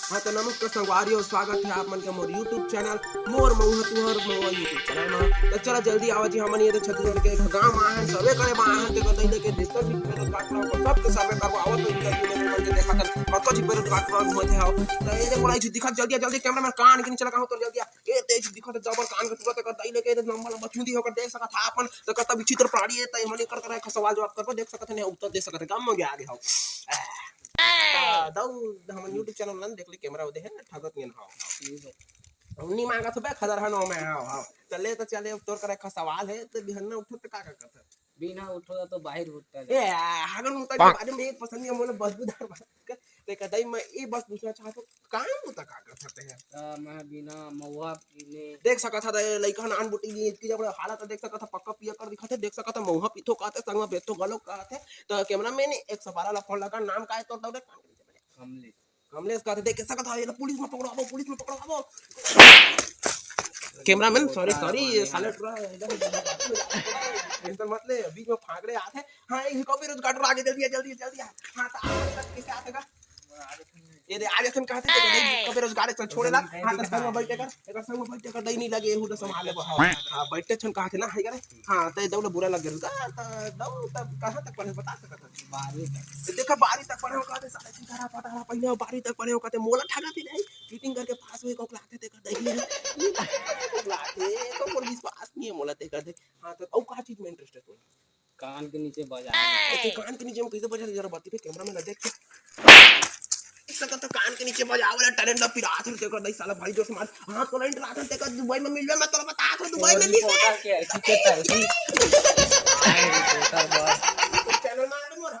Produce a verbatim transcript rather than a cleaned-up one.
हाँ, तो नमस्कार संगवारी हो, स्वागत है आप मन के मोर YouTube चैनल मोर मउहा तुहर मउहा YouTube चैनल में। तो चला जल्दी आवा जी, हमन ये छत्तीसगढ़ के एक गांव में आए हैं, सर्वे करे में आए हैं, तेकर दई लेके जितना भी बेरोजगार लोग हैं, सबके सर्वे करवा आवत हो, interview लेने मन के देखा था, कतको जी बेरोजगार लोग घूमत है। तो ये देखो, दिखा जल्दी, जल्दी कैमरा मैन कान के नीचे लगा हो तो जल्दी आ। ये तेज दिखा था, जबर कान के टुरा तेकर दई लेके लंबा लंबा चूंदी होकर देख सकत था अपन, तो कतका विचित्र प्राणी है, तो हमन एकर करा एक सवाल जवाब करबो, देख सकत है, नहीं उत्तर दे सकत है, काम में आगे हो। आ, दऊ, हमन YouTube चैनल ला देख ले, कैमरा ओदे है ना, ठगत नियन, हाँ, हाँ। हम नहीं मांगत हो बे, खदर हन ओमे, हाँ, हाँ। चले तो चले, अब तोर करा एक सवाल है, तो बिहन्ना उठो तो का, का करत? बिना उठो तो बाहर उठता ए, ले। हगन होता के बारे में एक पसंद नहीं, मोला बदबूदार बात कर। ते कदई मैं ये बस पूछना चाहत हूँ, काम होता का कर सकते हैं? आ, मैं बिना मउहा पीने। देख सकत था, लइका हन आन बुटी लिए, इतकी जब हालत है, देख सकत था, पक्का पिया कर दिखत है, देख सकत था, मउहा पीथो कहत है, संग में बेथो घलो कहत है। तो कैमरा मैन एक सौ बारह ला फोन लगा, नाम का है तोर दौड़े? कमलेश। कमलेश कहत है, देख सकत था, ये ला पुलिस में पकड़वाबो, पुलिस में पकड़वाबो। कैमरा मैन, sorry, sorry, ये साले टुरा एकदम टेंशन मत ले, बीच में फांकड़े आत है। हाँ, ये कभी रोजगार आगे जल्दी आ, जल्दी आ, जल्दी आ। हाँ, तो आप कैसे आते का? ये दे, आज अखन कहते थे, नहीं, कभी रोजगार चल छोड़े ला। हाँ, तो संग में बैठे कर, एकर संग में बैठे कर, दई नहीं लगे, एहू तो संभाल लेबो। हाँ, हाँ, बैठे छन कहते ना, है करे? हाँ, तो दऊ ला बुरा लग गया, तो दऊ तब कहाँ तक पढ़े, बता सकत है? बारहवीं तक। देखा, बारहवीं तक पढ़े हो कहते, साले की तरह पता रहा, पहले बारहवीं तक पढ़े हो कहते, मोला ठगा थी नहीं, चीटिंग करके पास हुए को लाते, देखा, दई नहीं, लाते, तो मोर विश्वास नहीं है, मोला देखा थे। हाँ, तो अउ का चीज में इंटरेस्ट है तुम्हें? कान के नीचे बजा। ओके, कान के नीचे में कैसे बजा, जरा बता, फिर कैमरा में ना देख के। इसका तो कान के नीचे बजा वाला टैलेंट ना पिरात है, तेकर दई साला भाई जोर से मार। हाँ, तो लाइन रात है, तेकर दुबई में मिलवे, मैं तोला बतात हूँ, दुबई में मिलवे। रिपोर्टर के है, ठीक है, सर। हाँ, रिपोर्टर बस। चैनल मार दे मोर।